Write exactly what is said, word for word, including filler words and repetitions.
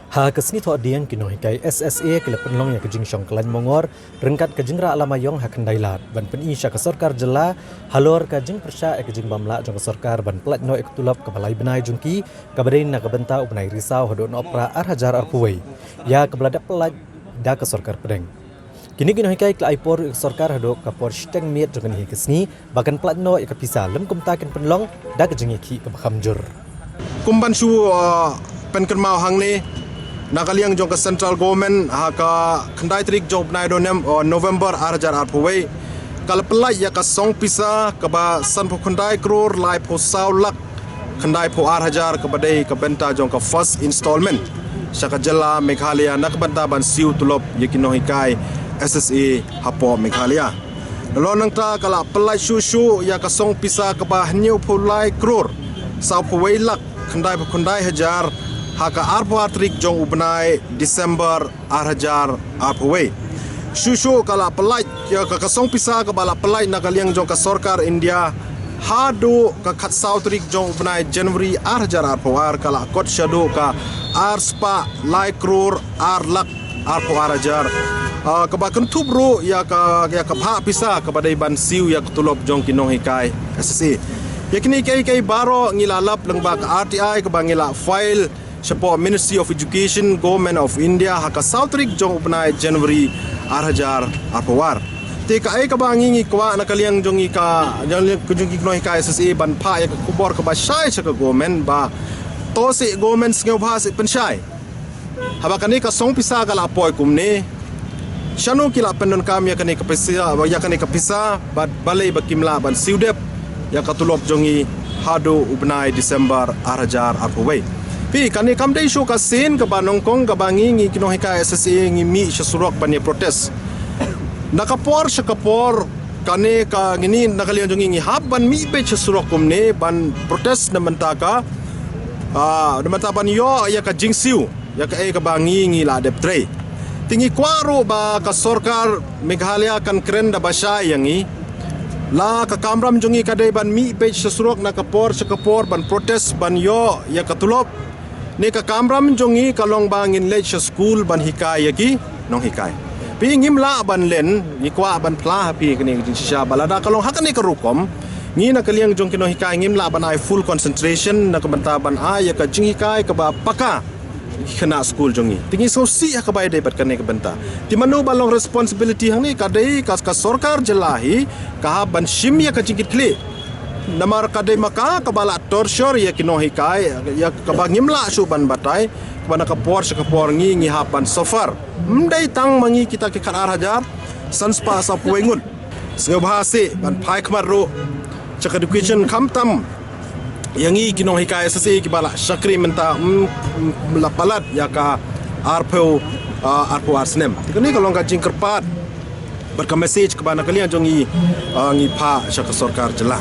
Ha ka sngi Thohdieng, ki nonghikai S S A ki la pynlong ïa ka jingshong khlaiñ mongor ryngkat ka jingrah lama ïong ha Khyndailad ban pyni sha ka sorkar jylla halor ka jingpyrshah ïa ka jingbym lah jong ka sorkar ban pyllait noh ïa ka tulop kaba lai bnai jong ki, kaba dei na ka bynta u bnai Risaw haduh Nohprah ar hajar arphew wei, ïa kaba la dep pyllait da ka sorkar pdeng. Kine ki nonghikai ki la ai por ïa ka sorkar haduh ka por shiteng miet jong kane ka sngi ba kan pyllait noh ïa ka pisa, lym kumta kin pynlong da ka jingïakhih kaba kham jur. Kum ban shu, uh, pynkynmaw hangne, na ka liang jong ka central government, ha ka khyndai tarik jong u bnai Donem-, uh, November ar hajar arphew wei, ka la pyllait ïa ka song pisa kaba sanphew khyndai klur laiphew saw lak khyndaiphew ar hajar, kaba dei ka bynta jong ka first installment sha ka jylla Meghalaya na ka bynta ban siew tulop ïa ki nonghikai S S A hapoh Meghalaya. Nalor nangta ka la pyllait shuh shuh ïa ka song pisa kaba hynñiewphew lai klur sawphew wei lak khyndaiphew khyndai hajar ha ka arphew ar tarik jong u bnai December ar hajar arphew wei. Shuh shuh ka la pyllait ïa ka, ka song pisa kaba la pyllait na ka liang jong ka sorkar India haduh ka khatsaw tarik jong u bnai January ar hajar arphew ar, ka la kot shaduh ka arspah lai klur ar lak arphew ar hajar. Ah, kaba kynthup ruh ïa ka, ïa ka bhah pisa kaba dei ban siew ïa ka tulop jong ki nonghikai S S A. Ïa kine kiei kiei baroh ngi la lap lyngba ka R T I kaba ngi la file shapoh Ministry of Education, Government of India, ha ka saw tarik jong u bnai January ar hajar arphew ar. Te kaei kaba ngi ngi kwah na ka liang jong ngi ka, jong ngi ki nonghikai S S A ban phah ïa ka khubor kaba shai sha ka government ba to seh government sngewbha seh pynshai. Haba kane ka song pisa ka la poi kumne, shano ki la pyndonkam ïa kane ka pisa, ïa kane ka pisa, bad balei ba kim lah ban siew dep ïa ka tulop jong ngi haduh u bnai December ar hajar arphew wei. Phi, kane kam dei shuh ka sien kaba nyngkong kaba ngi ngi ki nonghikai S S A ngi mih sha surok ban ïa protest. Na ka por sha ka por, kane ka ngi ni na ka liang jong ngi ngi hap ban mih beit sha surok kumne ban protest na bynta ka, ah, na bynta ban ïoh ïa ka jingsiew ïa kaei kaba ngi ngi la dep trei. Te ngi kwah ruh ba ka sorkar Meghalaya kan kren da ba shai ïa ngi. La ka kamram jong ngi ka dei ban mih beit sha surok na ka por sha ka por ban protest ban ïoh ïa ka tulop, ne ka kamram jong ngi ka long ba ngin leit sha skul ban hikai ïa ki nonghikai? Phi, ngim lah ban len, ngi kwah ban phla ha phi kane ka jingshisha ba lada ka long ha kane ka rukom, ngi na ka liang jong ki nonghikai ngim lah ban ai full concentration na ka bynta ban ai ïa ka jinghikai kaba paka ki khynnah skul jong ngi. Te ngi sngewsih ha kaba ïadei bad kane ka bynta. Te mano ba long responsibility hangne? Ka dei ka, ka sorkar jylla hi ka hap ban shim ïa ka jingkitkhlieh. Namar ka dei ma ka kaba la torture ïa ki nonghikai, ïa kaba ngim lah shuh ban batai, kaba na ka por sha ka por ngi ngi hap ban suffer. Ym dei tang ma ngi kita ki khat ar hajar san spah sawphew wei ngut. Sngewbha seh ban phai khmat ruh sha ka education, khamtam ïa ngi ki nonghikai S S A kiba la shakri mynta, mm, mm, la palat ïa ka arphew, ah, arphew ar snem. Te kane ka long ka jingkyrpad bad ka message kaba na ka liang jong ngi, ah, ngi phah sha ka sorkar jylla.